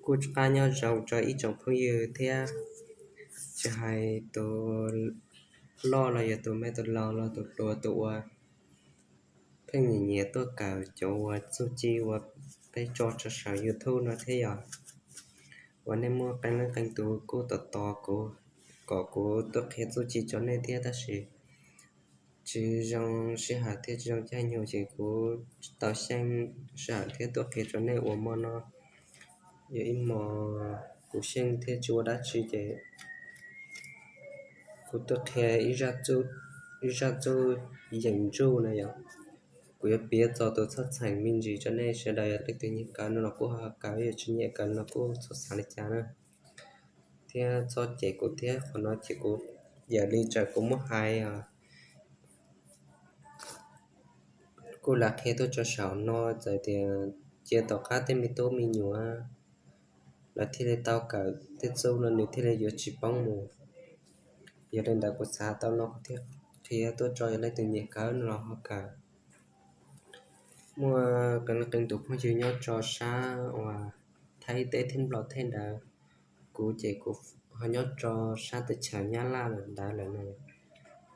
Kuj rov qab nyob zoo rau ib tsoom phooj ywg thiab, tsis hais tus loj los yog tus me tus laus los tus hluas tus uas pheej nyiam nyiam tuaj kawm cov uas txuj ci uas peb tso rau saum YouTube no thiab yog uas nej muaj qee leej qee tus kuj tos tos kuv kom kuv tuaj qhia txuj ci rau nej thiab tab sis tsis zoo sij hawm thiab tsis zoo caij nyoog ces kuv tsis tau xyeej sij hawm thiab tuaj qhia rau nej uas hmo no yog ib hmo kuv xyeej thiab tsis ua dab tsi ces kuv tuaj qhia ib zaj txuj yeem ntsuj na yom. Kuv yuav piav txog tus txhob txheem me ntsis rau nej sawv daws, yog leej twg nyiam kawm no los kuj ho kawm, yog tsis nyiam kawm no los kuj txhob xav li cas na, thiab txhob cem kuv thiab. Qhov no ces kuv yam li txawm kuv muab hais kuj lam qhia tuaj rau saum no, txawm tias cia tom qab tej me tub me nyuam lawv thiaj li tau kawm tej txuj no nws thiaj li yuav tsis poob mus. Yog li ntawd kuv xav tau no kuv thiaj qhia tuaj tso, yog leej twg nyiam kawm no los ho kawm. Muaj qee leej qee tus phooj ywg nyob rau sab uas Thaib teb thiab Nplog teb ntawd, kuv ces kuv ho nyob rau sab teb chaws Nyab Laj lawm ntawd lawm na.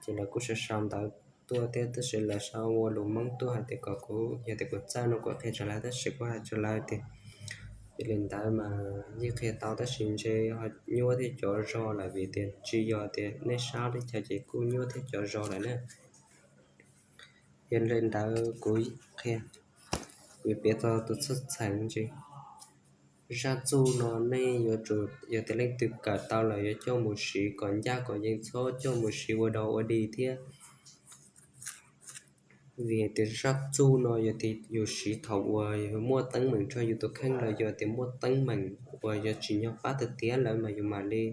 Ces lawv kuj sau sau ntawv tuaj thiab tab sis lawv sau ua lus Hmoob tuaj hais tias kom kuv, yog tias kuv txawj no kuv qhia rau lawv, tab sis kuv hais rau lawv tias yog li ntawd mas yeej qhia tau tab sis ntshe ho nyuaj thiab cov zog lawm vim tias tsis yog tias nej sab li cas ces kuj nyuaj thiab cov zog lawm na. Yog li ntawd kuv qhia, kuv yuav piav txog tus txhob txheem ntsis. Zaj txuj no nej yuav tsum, yog tias leej twg kawm tau lawm yuav coj mus siv kom ncaj kom yeej, txhob coj mus siv ua dog ua dig thiab. Vim tias zaj txuj no yog tias yus siv thaum uas yus muaj teeb meem rau yus tus kheej los yog tias muaj teeb meem uas yuav tsim nyog pab tiag tiag lawm mas yus mam li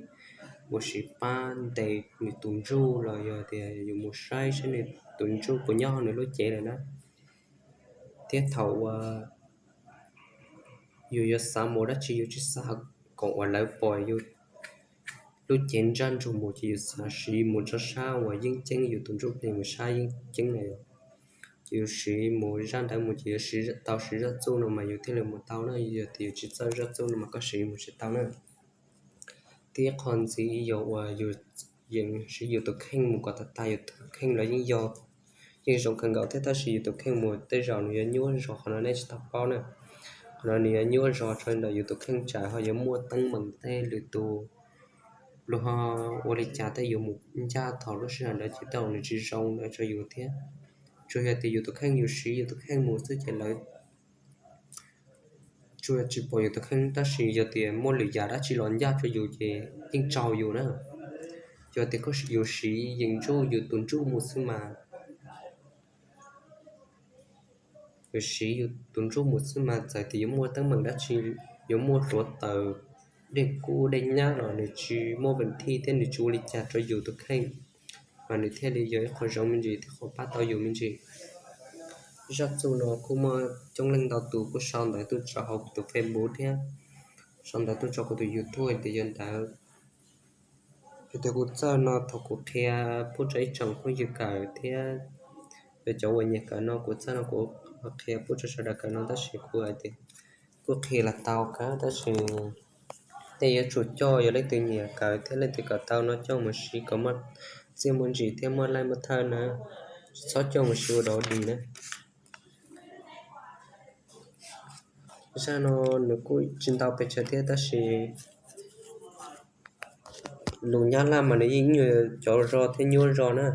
mus siv pab ntes nws tus ntsuj los yog tias yus mus saib saib nws tus ntsuj puas nyob hauv nws lub cev lawm na. Thiab thaum uas yus yuav xav mus dab tsi yus tsis xav kom uas lawv pom yus lub cev ntsaj ntsug mus ces yus xav siv mus rau sab uas yeeb ceeb, yus tus ntsuj plig mus sab yeeb ceeb na yom. Ces yus siv mus zaj ntawd mus ces yus siv, tau siv zaj txuj no mas yus thiaj li mus tau na, yog tias yus tsis txawj zaj txuj no mas koj siv mus tsis tau na. Tib qho ntxiv yog uas yus yeem siv yus tus kheej mus kom tag tag, yus tus kheej los yeej yog, yeej zoo kawg nkaus thiab tab sis yus tus kheej mus tej zaum nws yuav nyuaj zog, qhov no nej tsis tau paub na. Qhov no nws yuav nyuaj zog rau ntawm yus tus kheej tsam ho yuav muaj teeb meem tej lwm tus, luag ho ua li cas tej yus mus ncaj thaum lub sij hawm ntawd ces tej zaum nws tsis zoo ntawd rau yus thiab. Tsuas yog tias yus tus kheej, yus siv yus tus kheej mus xwb ces lawv tsuas tsis pom yus tus kheej, tab sis yog tias muaj lwm yam dab tsi los ncaj rau yus ces yeej tsaug yus na. Yog tias yus siv yeem ntsuj yus tus ntsuj mus xwb mas, yus siv yus tus ntsuj mus xwb mas txawm tias yuav muaj teeb meem dab tsi, yuav muaj hluav taws, dej kub dej nyab los nws tsis muaj ventil thiab nws tsis ua li cas rau yus tus kheej, mas nws thiaj li yog ib qho zoo me ntsis thiab qhov pab tau yus me ntsis. Zaj txuj no kuj muaj coob leej ntau tus kuj sau ntawv tuaj rau hauv tus Facebook thiab sau ntawv tuaj rau kuv tus YouTube hais tias yog ntawd. Yog tias kuv txawj no thov kuv qhia pub rau ib tsoom phooj ywg kawm thiab, yog cov uas nyiam kawm no kuv txawj no kuv qhia pub rau sawv daws kawm no tab sis kuv hais tias kuj qhia los tau kawg tab sis nej yuav tsum coj, yog leej twg nyiam kawm thiab leej twg kawm tau no coj mus siv kom muaj txiaj muaj ntsig thiab muaj laij muaj thawj na, tsis txhob coj mus siv ua dog dig na. Zaj no nws kuj tsis ntau pes tsawg thiab tab sis lus Nyab Laj mas nws yeej nyuaj, cov zog thiab nyuaj zog na.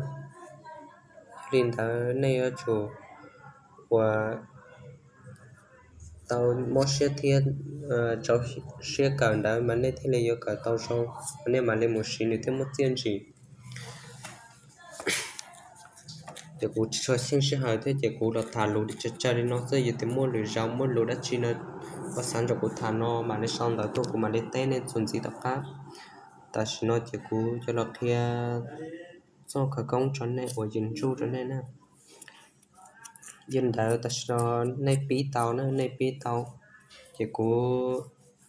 Yog li ntawd nej yuav tsum ua tau mob siab thiab rau siab kawm ntawd mas nej thiaj li yuav kawm tau zoo, nej mam li mus siv nws thiaj muaj txiaj ntsig. Ces kuv tsis tshua xyeej sij hawm thiab ces kuv los tham lus tsawg tsawg li no xwb, yog tias muaj lwm zaus muaj lus dab tsi no uas xav nrog kuv tham no mam li sau ntawv tuaj kuv mam li teb nej txuas ntxiv tom qab. Tam sim no ces kuv yuav los qhia txoj khawv koob rau nej uas yeem ntsuj rau nej na. Yog ntawd tam sim no nej pib tau na, nej pib tau. Ces kuv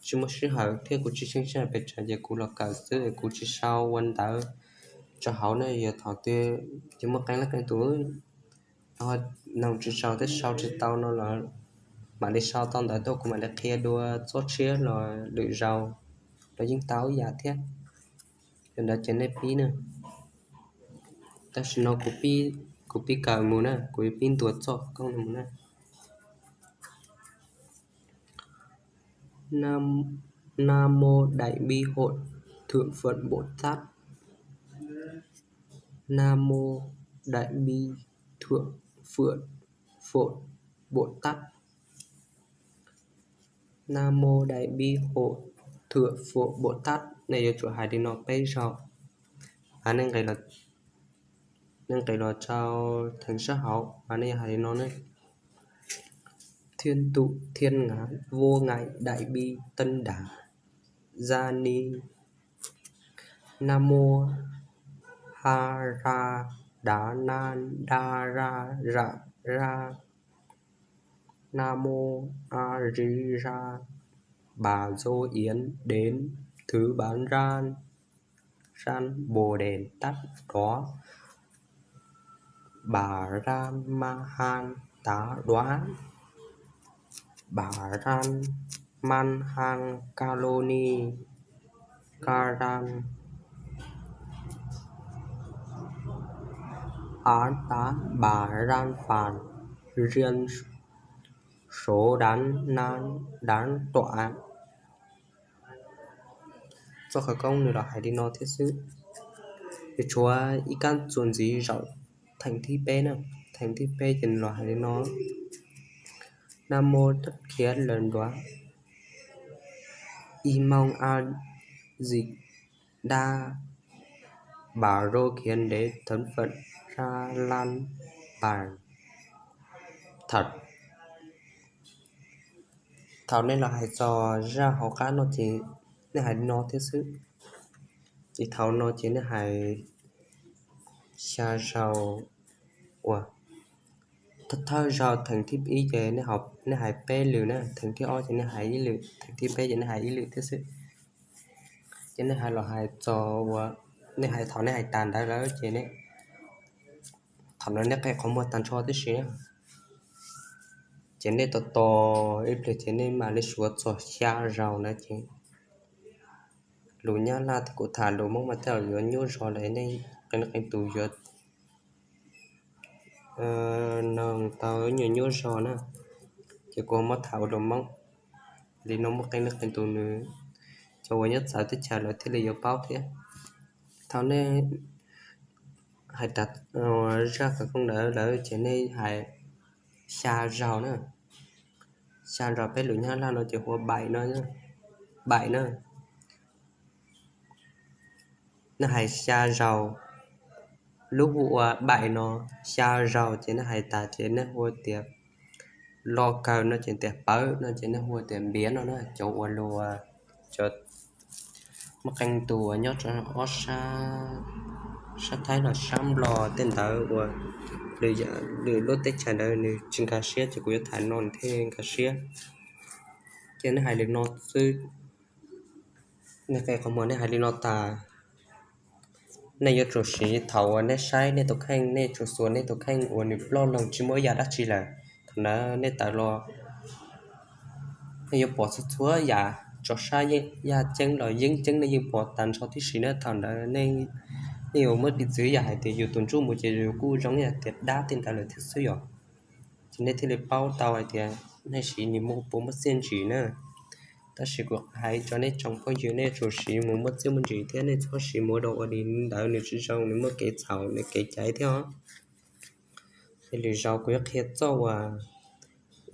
tsis muaj sij hawm thiab kuv tsis xyeej sij hawm pes tsawg ces kuv los kawm xwb es kuv tsis sau ua ntawv rau hauv na. Yog thaum twg ces muaj qee leej qee tus noog tsis tsaug thiab sau tsis tau no los mam li sau tau ntawv tuaj kuv mam li qhia dua txoj tshiab los lwm zaus los yeej tau ib yam thiab. Yog ntawd ces nej pib na. Tam sim no kuv pib kawm mus na, kuv yuav pib ntuas txoj khawv koob no mus na. Nam mô Đại bi hội thượng Phật Bồ Tát. Nam mô Đại bi thượng Phật Bồ Tát. Nam mô Đại bi hội thượng Phật Bồ Tát. Nej yuav tsum hais li no peb zaug. Nej nqis los rau theem sab hauv mas nej yuav hais li no ne: Thiên tụ thiên ngã, vô ngại đại bi tâm đắc gia ni. Nam mô A ra đa na đa ra ra ra. Nam mô A ri ra, bà Dô Yến đến thứ ba gian gian bồ đề tát đó. Bà ra ma han tá đoá, bà ra man han ka lô ni ka ran a tá bà ra phàn rian số đán nan đán tọa. Txoj khawv koob nws los hais li no thiab xwb. Nws tshuav ib kab txuas ntxiv zaum theem thib peb na. Theem thib peb ces nws los hais li no: Nam mô thất khiết lờn đoá, y mong a di đa, bà Dô Yến đến thứ Phật ra lan bàn thật. Thaum nej los hais txog zaj hauv qab no ces nej hais li no thiab xwb. Ces thaum no ces nej hais xya zaus. Ua, thawj zaug theem thib ib ces nej hais peb lwm na, theem thib ob ces nej hais ib lwm, theem thib peb ces nej hais ib lwm thiab xwb. Ces nej hais los hais txog uas nej hais, thaum nej hais tas ntawd lawm ces thaum no nej qhia qhov muag tag nrho tib si. Ces nej tos tos ib pliag ces nej mam li suav txog xya zaus na ces lus Nyab Laj thiab kuv tham lus Hmoob mas tej zaum yuav nyuaj zog lawm, nej qee leej qee tus yuav noog tau nyuaj nyuaj zog na. Ces kuv ho muab tham ua lus Hmoob li no, muaj qee leej qee tus nws cov uas nyob txawv teb chaws lawv thiaj li yuav paub thiab. Thaum nej hais tas zaj khawv koob ntawd lawm ces nej hais xya zaus na. Xya zaus peb lus Nyab Laj no ces hu ua bảy no, bảy na. Nej hais xya zaus, lub hu ua bảy no, xya zaus ces nej hais tas ces nej hu tias lo kawg no ces tias pawv no ces nej hu tias npiav no na. Cov uas luag, cov muaj qee tus uas nyob rau ob sab, sab Thaib los sab Nplog tej ntawd uas lwm lub teb chaws ntawd nws tsis nkag siab ces kuv yuav tham no nws thiaj nkag siab. Ces nej hais li no xwb, nej qhia qhov muag nej hais li no tas, nej yuav tsum siv thaum uas nej saib nej tus kheej, nej tsum xuas nej tus kheej uas nws ploj loo tsis muaj ib yam dab tsi lawm. Thaum ntawd nej tawm los nej yuav pom txhua txhua yam, tso sab yaj ceeb los yeeb ceeb nej yeej pom tag nrho tib si na. Thaum ntawd nej yuav muab piv txwv yam hais tias yus tus ntsuj mus ces yus kuj zoo ib yam tias dab tej ntawd lawm thiab xwb yom. Ces nej thiaj li paub tau hais tias nej siv nws mus puas muaj txiaj ntsig na. Tab sis kuv hais rau nej tsoom phooj ywg, nej tsum siv mus muaj txiaj muaj ntsig thiab, nej txhob siv mus ua dog ua dig ntawd, nws tsis zoo, nws muaj kev txhaum, nws kev caiv thiab os. Es lwm zaus kuv yuav qhia txoj uas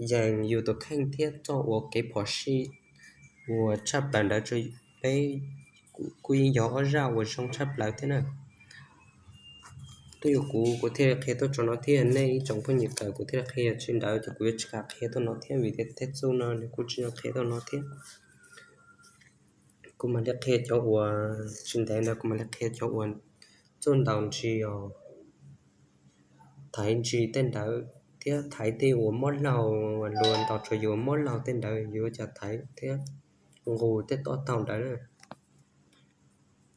yees yus tus kheej thiab txoj uas kev phom sij uas tshaj plaws ntawd rau peb, kuj yeej yog ob zaj uas zoo tshaj plaws thiab na. Twb yog kuv, kuv thiaj li qhia tuaj tso no thiab, nej ib tsoom phooj ywg kawm kuv thiaj li qhia, tsis ntawd ces kuv yuav tsis kam qhia tuaj no thiab, vim tias tej txuj no nws kuj tsis zoo qhia tuaj no thiab. Kuv mam li qhia cov uas tsis ntev ntawd, kuv mam li qhia cov uas txuj ntaus ntsis os, thaiv ntsis tej ntawd thiab thaiv tej uas mob laug, luag ntaus rau yus mob laug tej ntawd yuav cas thaiv thiab nqus tej tob taug ntawd na.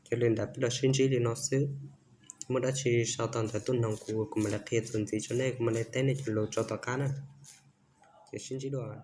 Ces li ntawd peb los sib ntsib li no xwb. Muaj dab tsi sau tau ntawv tuaj noog kuv, kuv mam li qhia txuas ntxiv rau nej, kuv mam li teb nej cov lus rau tom qab na. Ces sib ntsib dua.